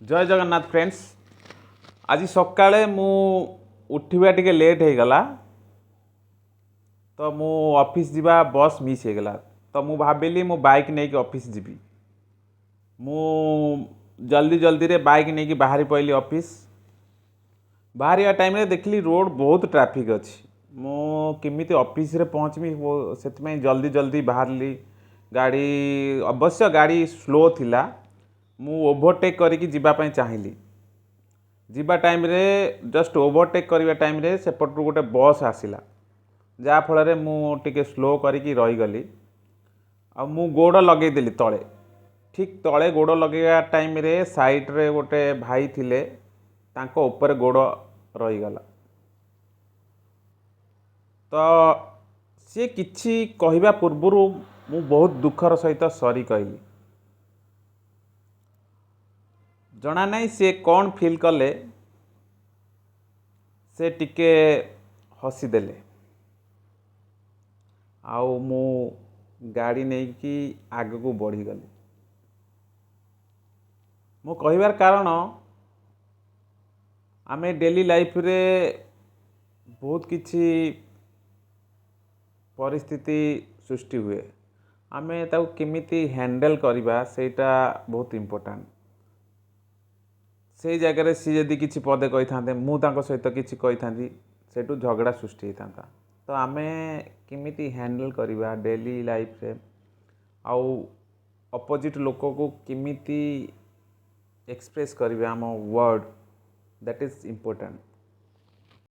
ଜୟ Jagannath friends. ଆଜି ସକାଳେ ମୁଁ ଉଠିବା ଟିକେ ଲେଟ୍ ହେଇଗଲା, ତ ମୁଁ ଅଫିସ୍ ଯିବା ବସ୍ ମିସ୍ ହେଇଗଲା। ତ ମୁଁ ଭାବିଲି ମୁଁ ବାଇକ୍ ନେଇକି ଅଫିସ୍ ଯିବି। ମୁଁ ଜଲ୍ଦି ଜଲ୍ଦିରେ ବାଇକ୍ ନେଇକି ବାହାରି ପଡ଼ିଲି ଅଫିସ୍। ବାହାରିବା ଟାଇମ୍ରେ ଦେଖିଲି ରୋଡ଼ ବହୁତ ଟ୍ରାଫିକ୍ ଅଛି। ମୁଁ କେମିତି ଅଫିସ୍ରେ ପହଞ୍ଚିବି, ସେଥିପାଇଁ ଜଲ୍ଦି ଜଲ୍ଦି ବାହାରିଲି। ଗାଡ଼ି ଅବଶ୍ୟ ଗାଡ଼ି ସ୍ଲୋ ଥିଲା। ମୁଁ ଓଭରଟେକ୍ କରିକି ଯିବା ପାଇଁ ଚାହିଁଲି। ଯିବା ଟାଇମ୍ରେ, ଜଷ୍ଟ ଓଭରଟେକ୍ କରିବା ଟାଇମ୍ରେ ସେପଟରୁ ଗୋଟେ ବସ୍ ଆସିଲା, ଯାହାଫଳରେ ମୁଁ ଟିକେ ସ୍ଲୋ କରିକି ରହିଗଲି ଆଉ ମୁଁ ଗୋଡ଼ ଲଗେଇଦେଲି ତଳେ। ଠିକ୍ ତଳେ ଗୋଡ଼ ଲଗେଇବା ଟାଇମ୍ରେ ସାଇଡ଼୍ରେ ଗୋଟେ ଭାଇ ଥିଲେ, ତାଙ୍କ ଉପରେ ଗୋଡ଼ ରହିଗଲା। ତ ସିଏ କିଛି କହିବା ପୂର୍ବରୁ ମୁଁ ବହୁତ ଦୁଃଖର ସହିତ ସରି କହିଲି। ଜଣା ନାହିଁ ସିଏ କ'ଣ ଫିଲ୍ କଲେ, ସେ ଟିକେ ହସିଦେଲେ ଆଉ ମୁଁ ଗାଡ଼ି ନେଇକି ଆଗକୁ ବଢ଼ିଗଲି। ମୁଁ କହିବାର କାରଣ, ଆମେ ଡେଲି ଲାଇଫରେ ବହୁତ କିଛି ପରିସ୍ଥିତି ସୃଷ୍ଟି ହୁଏ, ଆମେ ତାକୁ କେମିତି ହ୍ୟାଣ୍ଡେଲ୍ କରିବା ସେଇଟା ବହୁତ ଇମ୍ପୋର୍ଟାଣ୍ଟ। ସେଇ ଜାଗାରେ ସିଏ ଯଦି କିଛି ପଦେ କହିଥାନ୍ତେ, ମୁଁ ତାଙ୍କ ସହିତ କିଛି କହିଥାନ୍ତି, ସେଇଠୁ ଝଗଡ଼ା ସୃଷ୍ଟି ହେଇଥାନ୍ତା। ତ ଆମେ କେମିତି ହ୍ୟାଣ୍ଡେଲ୍ କରିବା ଡେଲି ଲାଇଫରେ ଆଉ ଅପୋଜିଟ୍ ଲୋକକୁ କେମିତି ଏକ୍ସପ୍ରେସ୍ କରିବା ଆମ ୱାର୍ଡ଼, that is important.